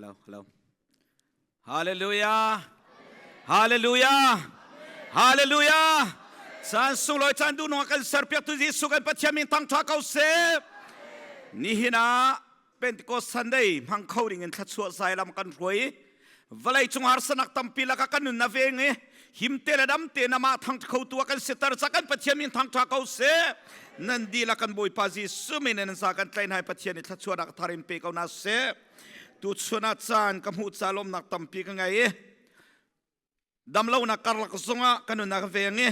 Hello, hello. Hallelujah. Hallelujah. Hallelujah. Caan sunglawi caan duhnung kan serpiak tu Jesuh kan Pathian min thangtha ko seh. Nihin ah Pentecost Sunday hmang kho ding in thluachuah zai lam kan hruai. Vawlei cung harsanak tampi lakah kan nun na veng i himte le damte na mah thangtha kho tu ah kan siter ca kan Pathian min thangtha ko seh. Nan dihlak kan Bawipa Jesuh min in za kan tlain hai Pathian i thluachuahnak thar in pe ko na seh. Tuchun ah caan ka hmuh ca lawmnak tampi ka ngei i damlonak karlak zongah ka nunnak veng i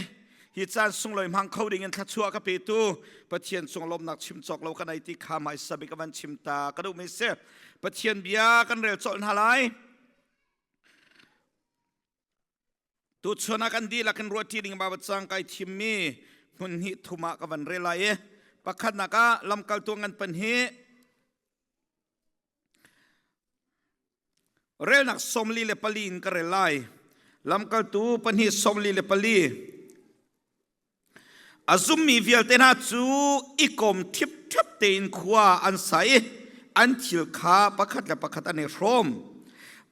hi caan sunglawi hmang kho ding in thluachuah ka petu Pathian cung lawmnak chim cawk lo ka nei ti kha mai sabi ka van chim ta ka duh mi si. Pathian bia kan rel colh hna lai. Tuchun ah kan dihlak in ruahṭi ding Baibal cang kai thimmi hmun hnih thum ah ka van rel lai i pakhatnak ah lamkaltu ngan pan hi relnak 44 in ka rel lai. Lamkaltu pahnih 44. A zummi vialte hna cu i kom ṭhipṭhep tein khua an sa i an thil kha pakhat le pakhat an i hrawm.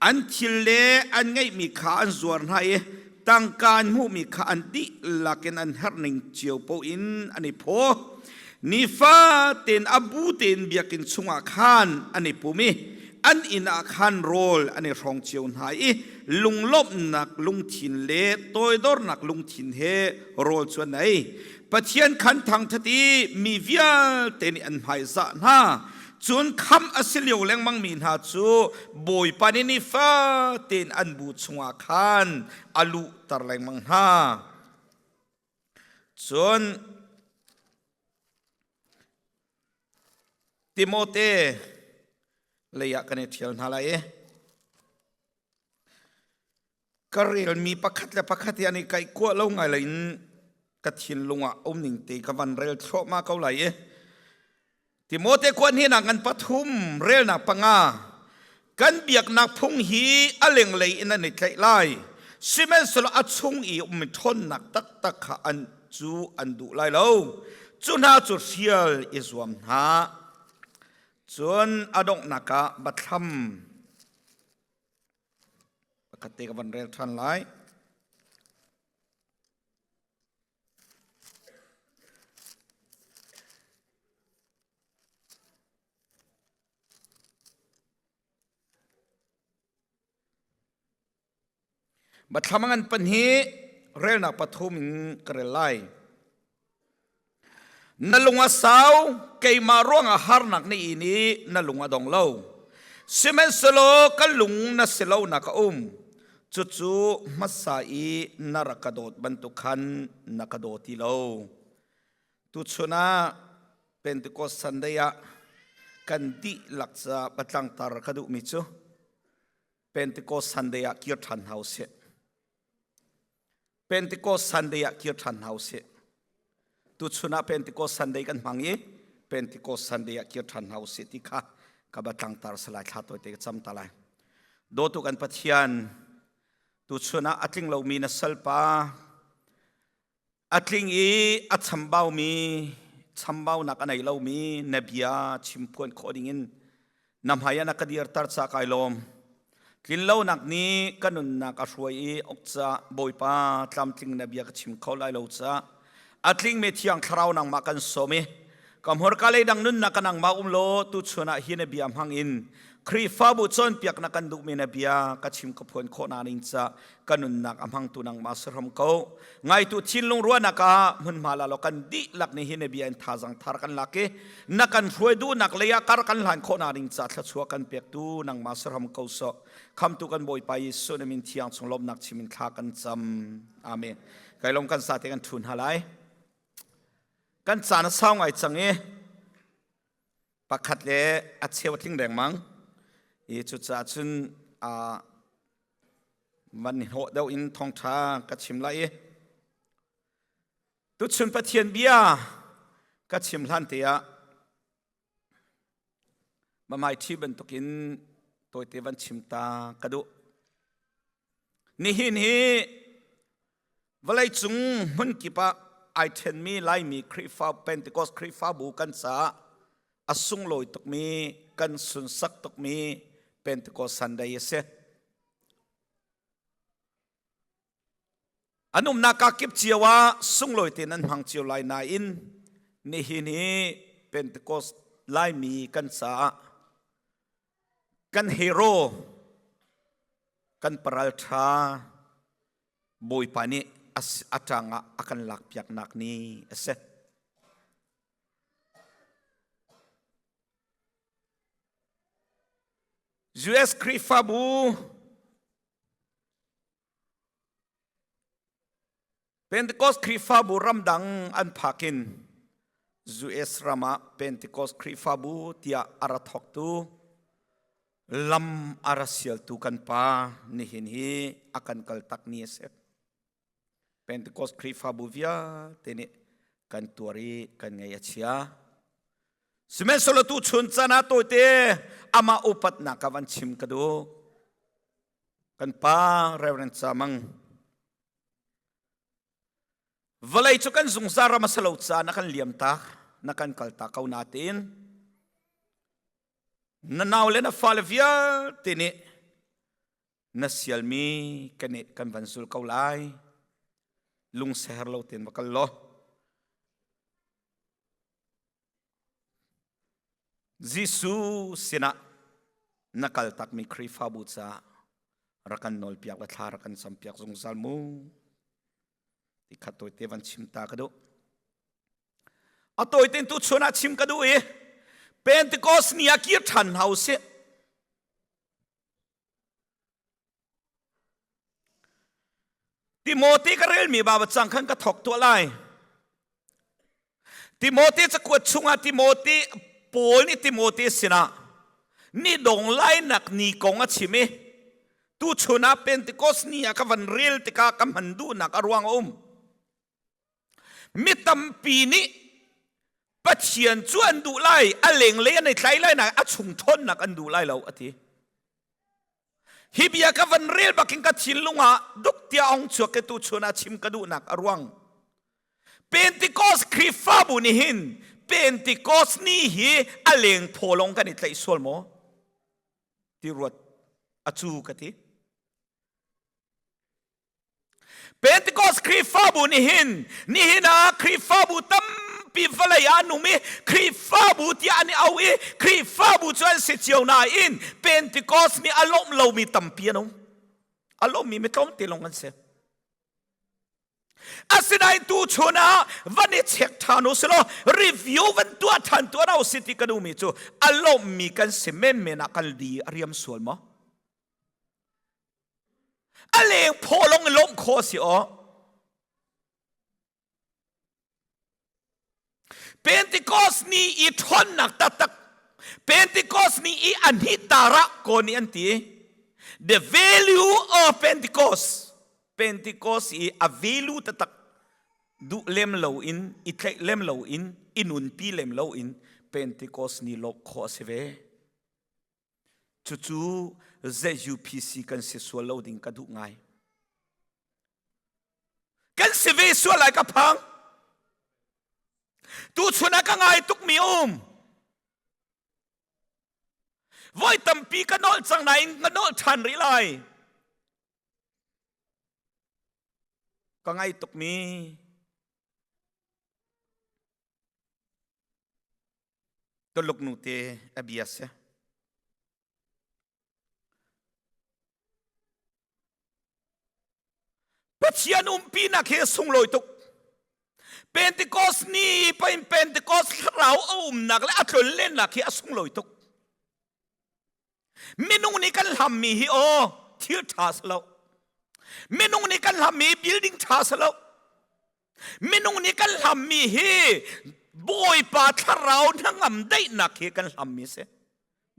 An thil le an ngeihmi kha an zuar hna i tangka an hmuhmi kha an dihlak in an herhning cio paoh in an i phaw. Nifatin a bu tein biakinn chungah khan an i pum i an inn ah khan rawl an i hrawng cio hna i lunglawmhnak lungthin le toidornak lungthin he rawl cu an ei. Pathian khan thangṭhat i mi vialte nih an hmaizah hna. Cun khamh a si lio lengmang mi hna cu Bawipa nih nifatin an bu chungah khan a luhter lengmang hna. Cun Timote lei ah kan i ṭhial hna lai i ka relmi pakhat le pakhat hi an i kaih kuah lo ngai lo in ka thinlung ah um ning te ka van rel thluahmah ko lai i Timote kuan hi nak ngan pathum relnak panga kan biaknak phung hi a lenglei in an i tlaih lai sihmanhsehlaw a chung i ummi ṭhawnnak taktak kha an cu an duh lai lo cu hna cu hrial i zuam hna cun a donghnak ah bathlam pakhat te ka van rel ṭhan lai. Bathlam ngan pan hi relnak pathum in ka rel lai. Na lung a sau, keimah ruangah harnak na in i na lung a dong lo. Sihmanhsehlaw ka lung na si lonak a um. Cucu hmasa i na rak ka dawt bantuk khan na ka daw ti lo. Tuchun ah Pentecost Sunday ah kan dihlak ca patlangtar ka duhmi cu Pentecost Sunday ah kir ṭhan hna usih. Pentecost Sunday ah kir ṭhan hna usih. Tuchun ah Pentecost Sunday kan hmang i Pentecost Sunday ah kir ṭhan hna usih ti kha ka ba tlangtar salai thla tawite ka cam ta lai. Dawtu kan Pathian, tuchun ah a tling lomi na salpa, a tling i a chambaumi, chambaunak a nei lomi na bia chimphuan khawh dingin na hmai ah na ka dirter ca kai lawm. Tlinlonak nih ka nunnak a hruai i okca Bawipa tlamtling na bia ka chim kho lai lo ca a tlingmi thiang thlarau nangmah kan sawm i ka hmurka lei dang nunnak ka nangmah um law tuchun ah hi na bia hmang in Khrihfabu cawnpiak na kan duhmi na bia ka chim ka phuan khawh na ning ca ka nunnak a hmangtu nangmah si hram ko. Ngaitu thinlung ruahnak ah hmunhma la law kan dihlak nih hi na bia in thazang thar kan lak i na kan hruai duhnak lei ah kar kan hlan khawh na ding ca thluachuah kan pektu nangmah si hram ko sawh. Khamtu kan Bawipa Jesuh na min thiang chung lawmnak chim in thla kan cam. Amen. Kai lawm kan sa te kan thu hna lai. Kan caan a sau ngai cang i pakhat le a cheu tling dengmang. I cucaah cun van hnawh deuh in thawngṭha ka chim lai i tuchun Pathian bia ka chim hlan te ah mamai ṭhi bantukin tawite van chim ta ka duh. Nihin hi vawleicung hmun kip ah ai ṭhenmi Laimi Khrihfa Pentecost Khrihfabu kan caah a sunglawi tukmi kan sunsak tukmi Pentecost Sunday a si. An umnak ka kip cio ah sunglawi tein an hmang cio lai nain nihin hi Pentecost Laimi kan caah kan hero kan paral ṭha Bawipa nih a ṭang ah a kan lakpiaknak ni a si. US Khrihfabu Pentecost Khrihfabu ramdang an phak in US ram ah Pentecost Khrihfabu tiah a ra thawktu lam a ra sialtu kan pa nihin hi a kan kal tak ni a si. Pentecost Khrihfabu vialte nih kan tuar i kan ngaih a chia. Sihmanhsehlaw tu chun caan ah tawite amah upatnak ka van chim ka duh. Kan pa Reverend Chamang vawlei cu kan zungzal ram a si lo caah na kan liam tak na kan kal tak ko nain na nau le na fale vialte nih na sialmi kan nih kan van zul ko lai lungseher lo tein va kal law Jesuh sinah na kal takmi Khrihfabu caah rak kan nawlpiak le thla rak kan campiak zungzal mu ti kha tawite van chim ta ka duh. A tawite tu chun ah chim ka duh i Pentecost ni ah kir ṭhan hna usih. Timote ka relmi baba cang khan ka thawk tuah lai. Timote cakuat chungah Timote Paul nih Timote sinah ni dong lainak ni kong a chim i tuchun ah Pentecost ni ah ka van rel tikah ka hman duhnak a ruang a um. Mi tampi nih Pathian cu an duh lai, a lenglei an i tlai lai nain a chung ṭhawnnak an duh lai lo a ti. Hi bia ka van rel bakin ka thinlung ah duk tiah ong chuak ke tu chun ah chim ka duhnak a ruang. Pentecost Khrihfabu nih hin Pentecost ni hi a leng phaw lawng kan i tlaih sual maw? Ti ruat a cu ka ti. Pentecost Khrihfabu nih hin nihin ah Khrihfabu tampi vawlei ah an um i Khrihfabu tiah an i au i Khrihfabu cu an si cio nain Pentecost nih a lawmh lomi tampi an um. A lawmmi mi tlawmte lawng an si. Asinain tu chun ah van i check ṭhan u silaw review van tuah ṭhan tuah u si ti ka duhmi cu a lawmmi kan si menmen ah kan li a riam sual maw? A leng phaw lawng i lawmh khawh a si aw. Pentecost ni i ṭhawnnak taktak Pentecost ni i a hnih tara ko nih an ti. The value of Pentecost. Pentecost i a value taktak duh lem lo in i tlaih lem lo in i nunpi lem lo in Pentecost ni lawmh khawh a si ve. Cucu ZUPC kan si sual lo ding ka duh ngai. Kan si ve sual lai ka phang. Tuchun ah ka ngai tukmi um. Voi tampi ka nolh cang nain ka nolh ṭhan rih lai. Ka ngai tukmi Tuluk nute a bia si. Pathian umpinak hi sunglawi tuk. Pentecost ni pain Pentecost thlarau a umnak le a tlonlennak hi a sunglawi tuk. Minung nih kan hlammi hi aw thil ṭha si lo. Minung nih kan hlammi building ṭha si lo. Minung nih kan hlammi hi Bawipa thlarau hnangam daihnak hi kan hlammi si.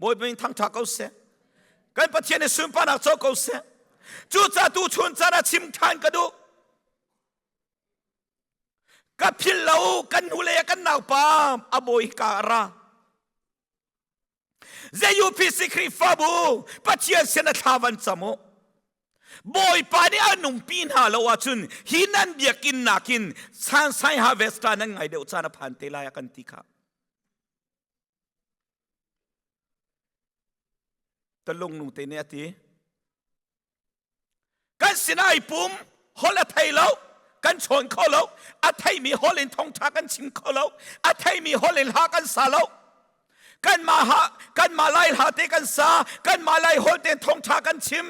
Bawipa in thangṭha ko seh. Kan Pathian i sunparnak co ko seh. Cucaah tu chun caan ah chim ṭhan ka duh. Ka philh lo kan nu le kan naupa a bawi ka ra. ZUPC Khrihfabu Pathian sin a thla van cam u. Bawipa nih a nungpi hna lo ahcun hi nan biakinn nakin Sansai Harvester nan ngai deuh caan a phan te lai a kan ti kha. Talung nu te nih a ti. Kan sinah i pum holh a thei lo, kan chawn kho lo, a theimi holh in thawngṭha kan chim kho lo, a theimi holh in hla kan sa lo. Kanmah ha kanmah lai hla te kan sa, kanmah lai holh te thawngṭha kan chim.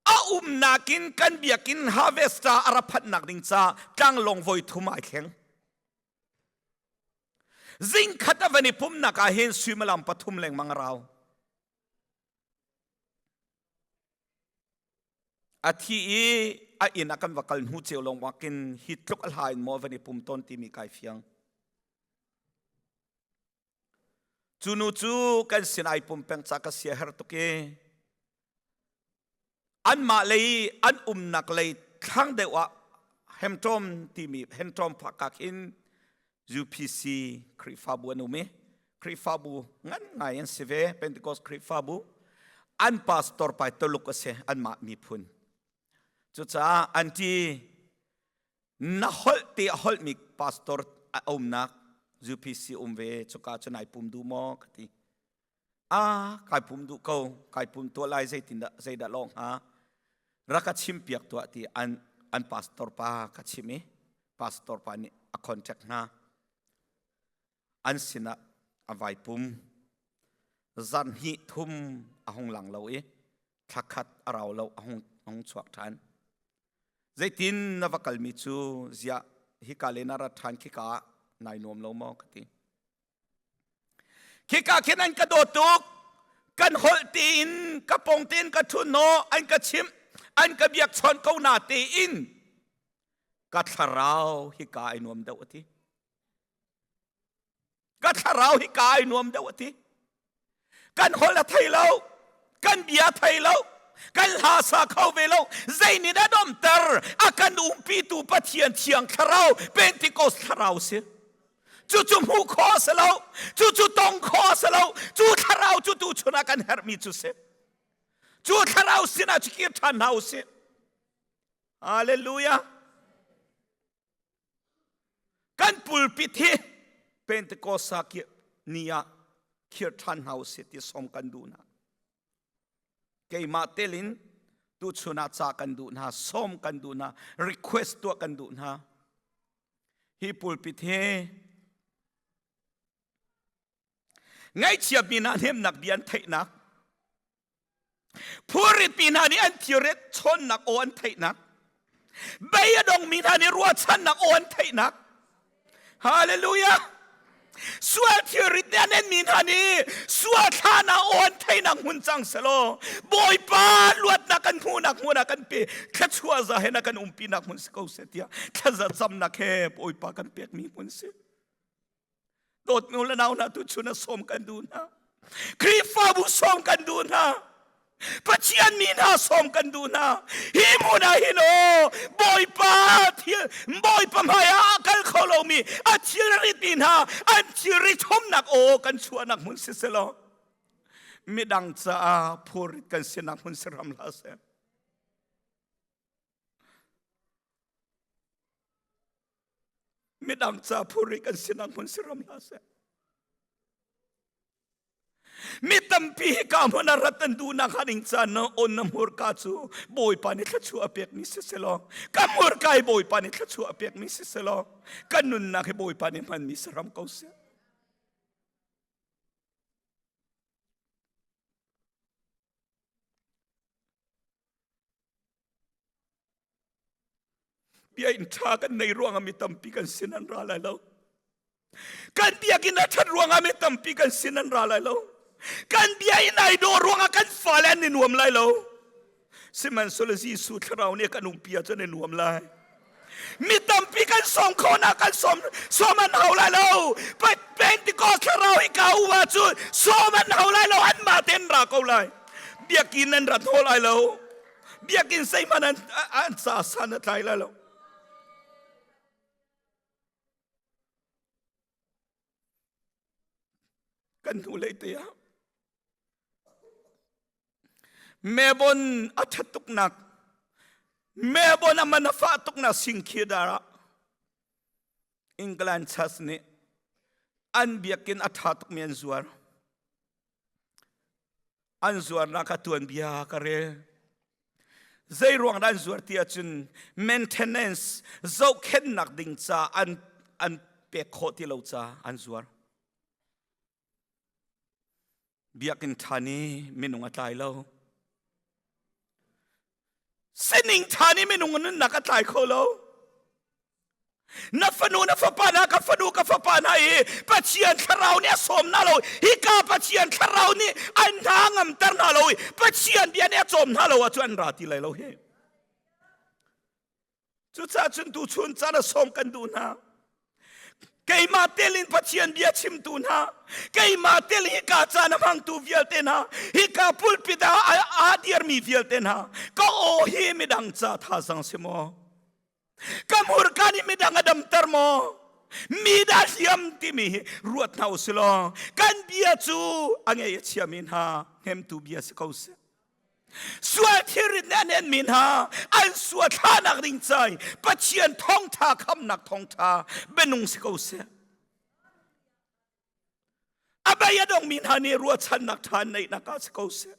A umnak in kan biakinn harvester a ra phanhnak ding ca tlanglawng voi thum ai thleng. Zingkhat a van i pumnak ah hin suimilam pathum lengmang a rau. A thi i a inn ah kan va kal hnu ceu lawng wakin hi tluk a hla in maw van i pum tawn timi kai fiang. Cu nu cu kan sin ai pum peng ca ka sia her tuk i anmah lei an umnak lei thlang deuh ah Hemtom timi Hemtom phakak hin UPC Khrihfabu an um i Khrihfabu ngan ngai an si ve Pentecost Khrihfabu an pastor pai Tuluk a si anmah miphun cucaah anti na holh te a holhmi pastor a umnak UPC um ve cuka cu nai pum duh maw ka ti a kai pum duh ko kai pum tuah lai zeitindah zeidah lawng hnga rak ka chim piak tuah ti an an pastor pa ka chim i pastor pa nih a contact hna an sinah a vai pum zarh hnih thum a hung lang lo i thla khat a rau lo a hung hung chuak ṭhan zeitin na va kalmi cu ziah hika le na rat ṭhan khika ah nai nuam lo maw ka ti Khika khin an ka dawt tuk. Kan holh tiin ka pong tein ka ṭhun naw an ka chimh an ka biakchawn ko na tein ka thlarau hika ai nuam deuh a ti. Ka thlarau hika ai nuam deuh a ti. Kan holh a thei lo, kan bia thei lo, kan hla sa kho ve lo. Zei nih dah domter a kan umpitu Pathian thiang thlarau Pentecost thlarau si. Cucu hmuh khawh a si lo. Cucu tong khawh a si lo. Cu thlarau cu tu chun ah kan herhmi cu si. Cu thlarau sinah cu kir ṭhan hna u sih. Hallelujah. Kan pulpit hi Pentecost ni ah khir ṭhan hna u sih ti som kan duh hna. Keimah telin tuchun ah ca kan duh hna, sawm kan duh hna, request tuah kan duh hna. Hi pulpit hi ngaihchiatmi hna hnemnak bia an theihnak, phurritmi hna nih an thilrit chawnnak aw an theihnak, bei a dongmi hna nih ruahchannak aw an theihnak, Hallelujah! Sual thilrit nih an enmi hna nih sual thlahnak aw an theihnak hmun cang selaw Bawipa luatnak kan hmuhnak hmun ah kan pe thluachuah za he na kan umpinak hmun si ko seh tiah thlaza camnak he Bawipa kan pekmi hmun si. Dawtnu le nau hna tu chun a sawm kan duh hna. Khrihfabu sawm kan duh hna. Pathian mi hna sawm kan duh hna. Hi hmun ah hin aw Bawipa thil Bawipa hmai ah a kal kho lomi a thilrit mi hna an thilri chomnak aw kan chuahnak hmun si selaw midang caah phurrit kan sinak hmun si ram hlah seh. Midang ca phurri kan sinak hmun si ram hlah seh. Mi tampi hi ka hmun a rat an duhnak hnga ding caan na on na hmurka cu Bawipa nih thluachuah a pekmi si selaw ka hmurka hi Bawipa nih thluachuah a pekmi si selaw kan nunnak hi Bawipa nih hmanmi si ram ko seh. Bia in ṭha kan nei ruangah mi tampi kan sin an ra lai lo. Kan biakinn a ṭhat ruangah mi tampi kan sin an ra lai lo. Kan bia in ai dawh ruangah kan fale an i nuam lai lo. Sihmanhsehlaw Jesuh thlarau nih kan umpi ahcun i nuam lai. Mi tampi kan sawm khawhnak kan sawm sawm an hau lai lo. Pentecost thlarau hi ka u ahcun sawm an hau lai lo anmah tein ra ko lai. Biakinn an rat hnaw lai lo. Biakinn zeihmanh an, an ca san a tlai lai lo. Kan hnulei te ah Mebon a ṭhat tuknak Mebon a man a fah tuknak singkhir dar ah England Church nih. An biakinn a ṭha tukmi an zuar. An zuarnak kha tuanbia ka rel. Zei ruang dah an zuar ti ahcun maintenance zohkhenhnak ding ca an an pek khawh ti lo ca an zuar. Biakinn ṭha nih minung a tlai lo. Sining ṭha nih minung nunnak a tlai kho lo. Na fanu na fapa na ka fanu ka fapa na i Pathian thlarau nih a sawm hna lo. Hika Pathian thlarau nih an hna ngamter hna lo i Pathian bia nih a cawm hna lo ahcun an ra ti lai lo hi. Cucaah cun tuchun caan a sawm kan duh hna. Keimah telin Pathian bia chimtu hna, keimah tel hika caan a hmangtu vialte hna, hika pulpit ah aa dirmi vialte hna, ka aw hi midang ca thazang si maw? Ka hmurka nih midang a damter maw? Mi dah hliam timi hi ruat hna u si law kan bia cu a ngei a chiami hna hnemtu bia si ko seh. Sual thilrit nih an enmi hna an sual thlahnak ding cai Pathian thawngtha khamnak thawngtha bianung si ko seh. A bei a dongmi hna nih ruahchannak ṭha an neihnak ah si ko seh.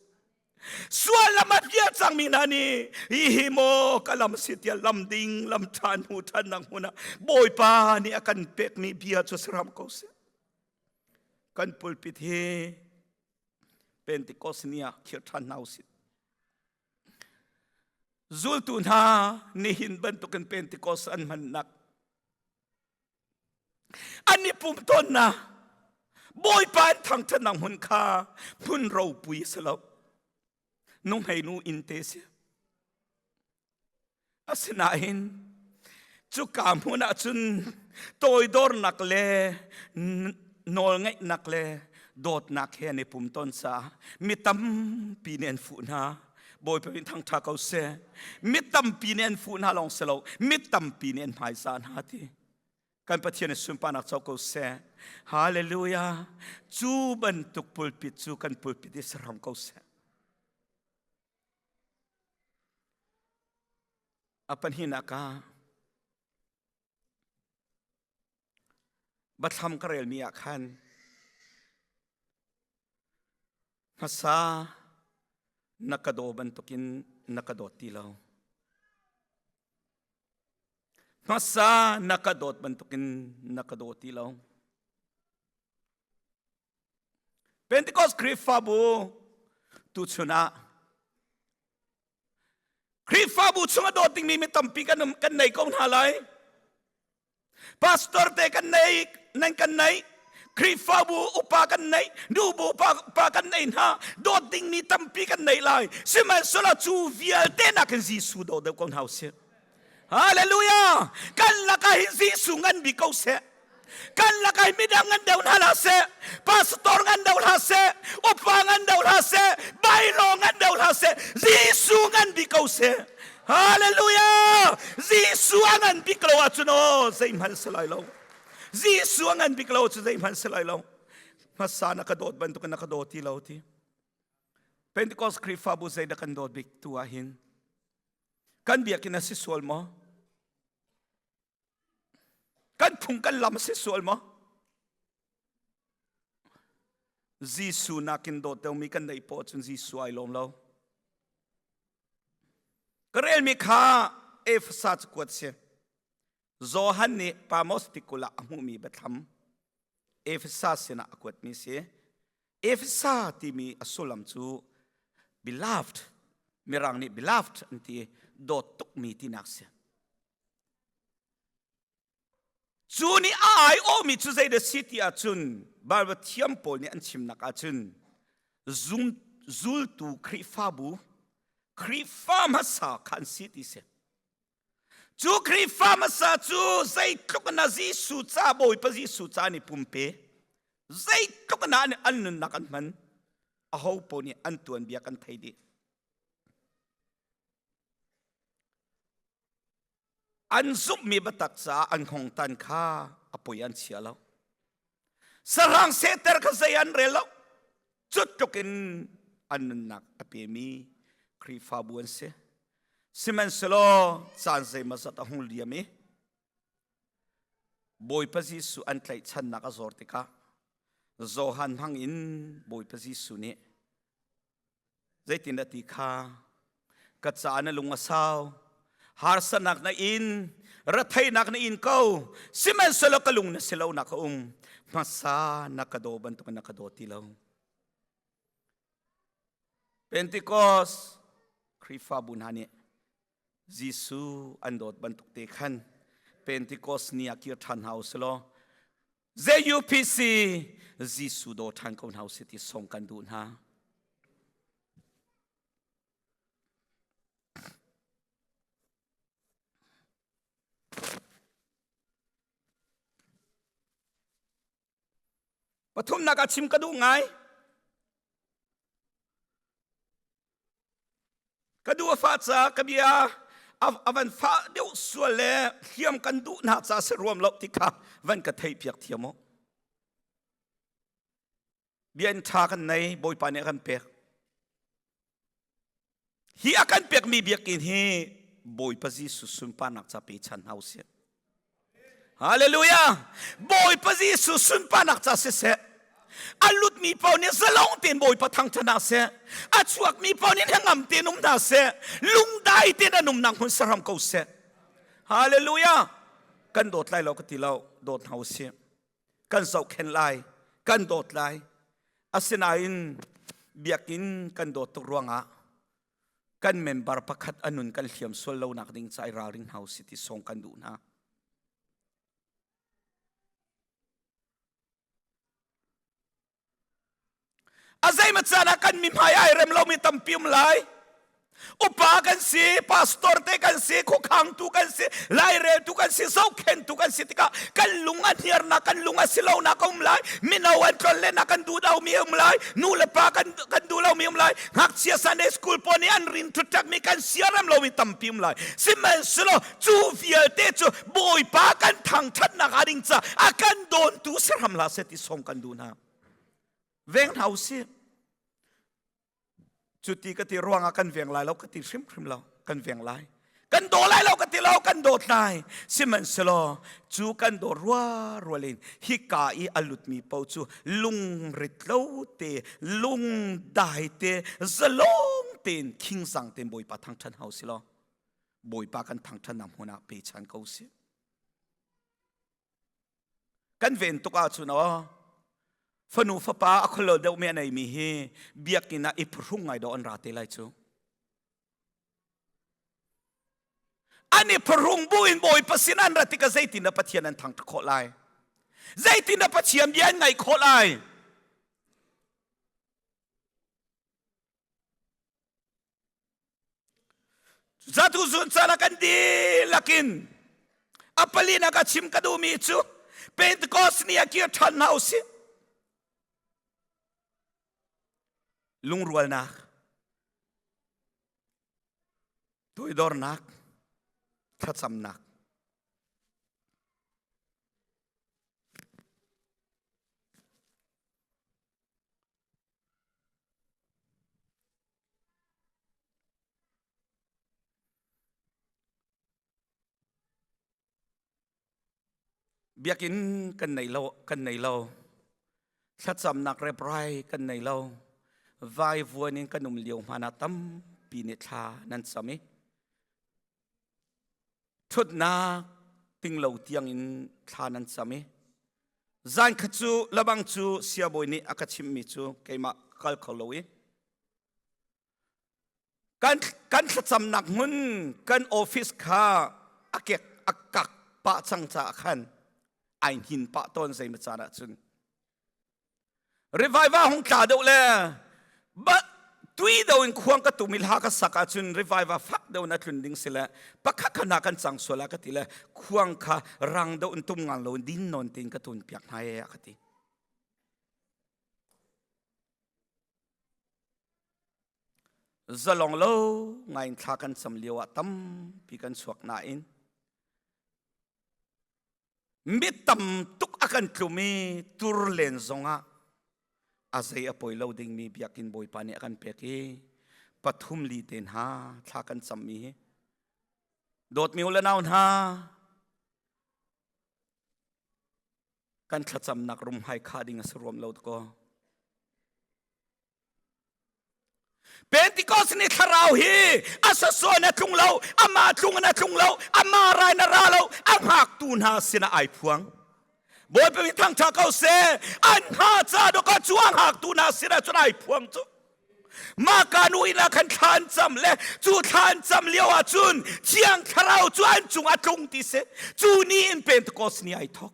Sual lam a pial cangmi hna nih hihi maw ka lam si tiah lam ding lam ṭha hnu ṭhannak hmun ah Bawipa nih a kan pekmi bia cu si hram ko seh. Kan pulpit hi Pentecost ni ah khir ṭhan hna usih. Zultu hna nihin bantukin Pentecost an hmannak an i pum tawnnak Bawipa an thangṭhatnak hmun kha hmun ropui a si lo. Nuhmei nu inn te si. Asinain cuka hmun ah cun toidornak le nawlngaihnak le dawtnak he an i pum tawn caah mi tampi nih an fuh hna. Bawipa min thangṭha ko seh. Mi tampi nih an fuh hna lawng si lo, mi tampi nih an hmaizah hna ti. Kan Pathian i sunparnak co ko seh. Hallelujah. Cu bantuk pulpit cu kan pulpit i si hram ko seh. A pahnihnak ah Bathlam ka relmi ah khan hmasa na ka daw bantukin na ka dawt ti lo. Hmasa na ka dawt bantukin na ka daw ti lo. Pentecost Khrihfabu tuchun ah Khrihfabu chung a dawt dingmi mi tampi kan um kan nei ko hna lai. Pastor te kan nei nan kan nei Khrihfabu upa kan nei nubu pa, pa kan nei hna dawt dingmi tampi kan nei lai. Sihmanhsehlaw cu vialte nakin Jesuh daw deuh ko hna usih. Hallelujah! Kan lakah hin Jesuh ngan bik ko seh. Kan lakah hin midang ngan deuh hna hlah seh. Pastor ngan deuh hlah seh. Upa ngan deuh hlah seh. Bailo ngan deuh hlah seh. Jesuh ngan bik ko seh. Hallelujah! Jesuh a ngan bik lo ahcun aw zeihmanh si lai lo. Jesuh a ngan bik lo cu zeihmanh si lai lo. Hmasa na ka dawt bantukin na ka daw ti lo ti. Pentecost Khrihfabu zeidah kan dawt bik tu ah hin Kan biakinn a si sual maw? Kan phung kan lam a si sual maw? Jesuh nakin dawt deuhmi kan neih poah cun Jesuh ai lawm lo. Ka relmi kha Efesa cakuat si. Johan nih Pamos tikulh ah a hmuhmi biathlam Efesa sinah a kuatmi si. Efesa timi a sullam cu beloved, mirang nih beloved an ti dawt tukmi tinak si. Cu nih a aiawhmi cu zeidah si ti ahcun Bible thiam pawl nih an chimnak ahcun zum, zultu Khrihfabu Khrihfa hmasa kha an si ti si. Cu Khrihfa hmasa cu zeitluk na Jesuh ca Bawipa Jesuh ca an i pumpe, zeitluk na an nunnak an hman, aho paoh nih an tuanbia kan thei dih. An zumhmi biatak caah an hngawngtan kha a poi an chia lo. Sahrang sehter kha zei an rel lo. Cu tluk in an nunnak a pemi Khrihfabu an si. Sihmanhsehlaw caan zeimawzat a hung liam i Bawipa Jesuh an tlaihchannak a zor tikah. Johan hmang in Bawipa Jesuh nih zeitin a ti kha ka ca na lung a sau harsanak na in ratheinak na in ko sihmanhsehlaw ka lung na si lo nak a um hmasa na ka daw bantuk na ka daw ti lo Pentecost Khrihfabu hna nih Jesuh an dawt bantuk te khan Pentecost ni ah kir ṭhan hna u silaw ZUPC Jesuh daw ṭhan ko hna u sih ti song kan duh hna. Pathumnak ah chim ka duh ngai. Ka duh a fah ca ka bia a van fah deuh sual le hliam kan duh hna ca si ruam lo ti kha van ka theih piak thiam u. Bia in ṭha kan nei Bawipa nih a kan pek. Hi a kan pekmi biakinn hi Bawipa Jesuh sunparnak ca pe chan hna usih. Hallelujah! Bawipa Jesuh sunparnak ca siseh, a lutmi paoh nih zalong tein Bawipa thangṭhat hna seh, a chuakmi paoh nih hnangam tein um hna seh, lungdai tein an umnak hmun saram ko seh. Hallelujah! Kan dawt lai lo ka ti lo, dawt hna usih. Kan zohkhenh lai, kan dawt lai. Asinain biakinn kan dawt tuk ruangah kan member pakhat a nun kan hliam sual lo nak ding ca i ralring hna usih ti song kan duh hna. A zeimaw caan ah kan mi hmai ai rem lomi tampi um lai. Upa kan si, pastor te kan si, khuakhangtu kan si, laireltu kan si, zohkhentu kan si tikah kan lung a hniarnak, kan lung a si lonak a um lai. Mino an tlonlennak kan duh lomi um lai. Nu le pa kan kan duh lomi um lai. Ngakchia Sunday school pawl nih an rin ṭuṭakmi kan siarem lomi tampi um lai. Sihmanhsehlaw cu vialte cu Bawipa kan thangṭhatnak a ding ca a kan dawntu si hram hlah seh ti song kan duh hna. Veng hna usih. Cu ti ka ti ruangah kan veng lai lo ka ti hrimhrim lo kan veng lai kan daw lai lo ka ti lo kan dawt lai sihmanhsehlaw cu kan daw rua rual in hika i a lutmi paoh cu lungrit lo te lungdai te zalong tein khingzang tein Bawipa thangṭhat hau si law Bawipa kan thangṭhatnak hmun ah pe chan ko sih Kan ven tuk ahcun aw fanu fapa a kholo deuhmi a neimi hi biakinn ah i phuhrung ngai dawh an ra te lai cu. An i phuhrung bu in Bawipa sin an rat tikah zeitin dah Pathian an thangṭhat khawh lai? Zeitin dah Pathian bia an ngaih khawh lai? Zatu zun caan ah kan dihlak in a palinak a chim ka duhmi cu Pentecost ni ah kir ṭhan hna usih. Lungrualnak, toidornak, thlacamnak. Biakinn kan nei lo, kan nei lo. Thlacamnak reprai kan nei lo. Vaivuan in kan um lio hmana tampi nih thla nan cam i ṭhutnak ting lo tiang in thla nan cam i zan khat cu labang cu siabawi nih a ka chimhmi cu keimah kal kho lo i kan kan thlacamnak hmun kan office kha a kek a kak pah cang caah khan ai hnin pah tawn zeimaw caan ah cun revival hung tla deuh le ba tui deuh in khuang ka tum i hla ka sak ahcun revival fak deuh in a tlun ding si le pakhat kha na kan cang sual ah ka ti le khuang kha rang deuh in tum ngang lo in din nawn tein ka tun piak hna e a ka ti Zalong lo ngain thla kan cam lio ah tampi kan chuak nain mi tam tuk a kan tlum i tur len zongah a zei a poi lo dingmi biakinn Bawipa nih a kan pek i pathum li te hna thla kan cammi hi dawtmi u le nau hna. Kan thlacamnak rumhai kha ding a si ruam lo ko. Pentecost ni thlarau hi a sasua na tlung lo, ama tlung na tlung lo, ama rai na ra lo, a hngaktu hna sinah ai phuang. Bawipa mi thangṭha ko seh, an hna ca do ka cu a hngaktu hna sinah cun ai phuang cu. Mah nu inn ah khan thla an cam le cu thla an cam lio ah cun Thiang Thlarau cu an cung a tlung ti si. Cu ni in Pentecost ni ai thawk.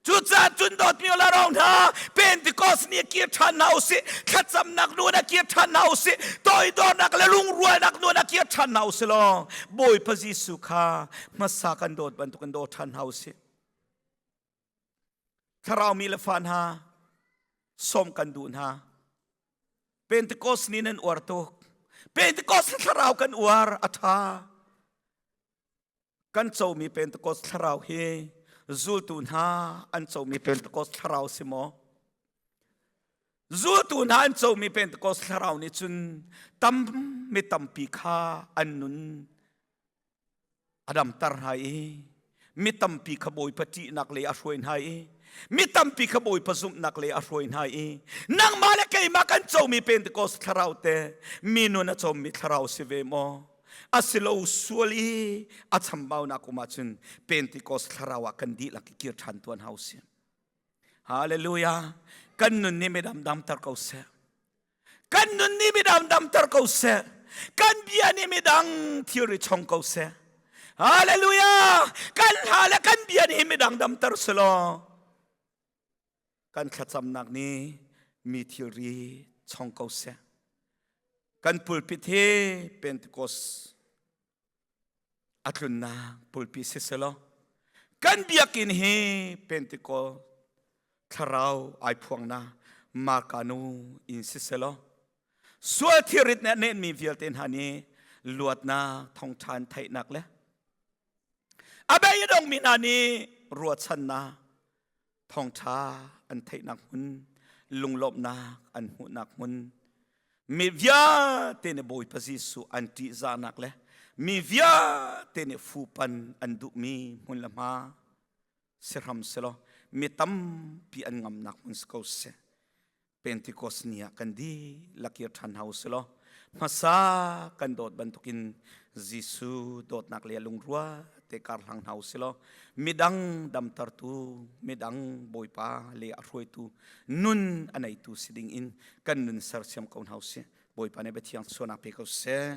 Cucaah cun dawtmi la rong hna Pentecost ni kir ṭhan hna usih thlacamnak nun a kir ṭhan hna usih toidornak le lungrualnak nun a kir ṭhan hna usih law Bawipa Jesuh kha hmasa kan dawt bantukin daw ṭhan hna usih. Thlarau mi le fa hna sawm kan duh hna. Pentecost ni nan uar tuk. Pentecost thlarau kan uar a ṭha. Kan comi Pentecost thlarau hi zultu hna an comi Pentecost thlarau si maw? Zultu hna an comi Pentecost thlarau nih cun tam mi tampi kha an nun a damter hna i mi tampi kha Bawipa ṭihnak lei a hruai hna i mi tampi kha Bawipa zumhnak lei a hruai hna i nangmah le keimah kan comi Pentecost thlarau te mi nun a comi thlarau si ve maw? Asilo sual i a chambaunak um ahcun Pentecost thlarau ah kan dihlak i kir ṭhan tuan hau si. Hallelujah. Kan nun nih midam damter ko seh. Kan nun nih midang damter ko seh. Kan bia nih midang thilri chong ko seh. Hallelujah. Kan hla le kan bia nih midang damter selaw. Kan thlacamnak nih mi thilri chong ko seh. Kan pulpit hi Pentecost a tlunnak pulpi si selaw kan biakinn hi Pentecost thlarau ai phuangnak Marka nu in si selaw sual thirit nih a nenmi vialte hna nih luatnak thongṭhan theihnak le a bei a dongmi hna nih ruahchannak thawngṭha an theihnak hmun lunglawmhnak an hmuhnak hmun mi vialte nih Bawipa Jesuh an ṭihzahnak le mi vialte nih fupan an duhmi hmun le hma si hram selaw mi tampi an ngamnak hmun si ko seh. Pentecost ni ah kan dihlak kir ṭhan hna u sih law hmasa kan dawt bantukin Jesuh dawtnak le lungrua te kar hlang hna u sih law midang damtertu midang Bawipa le a hruaitu nun a neitu si ding in kan nun sersiam ko hna u sih. Bawipa nih biathiang suanak pe ko seh.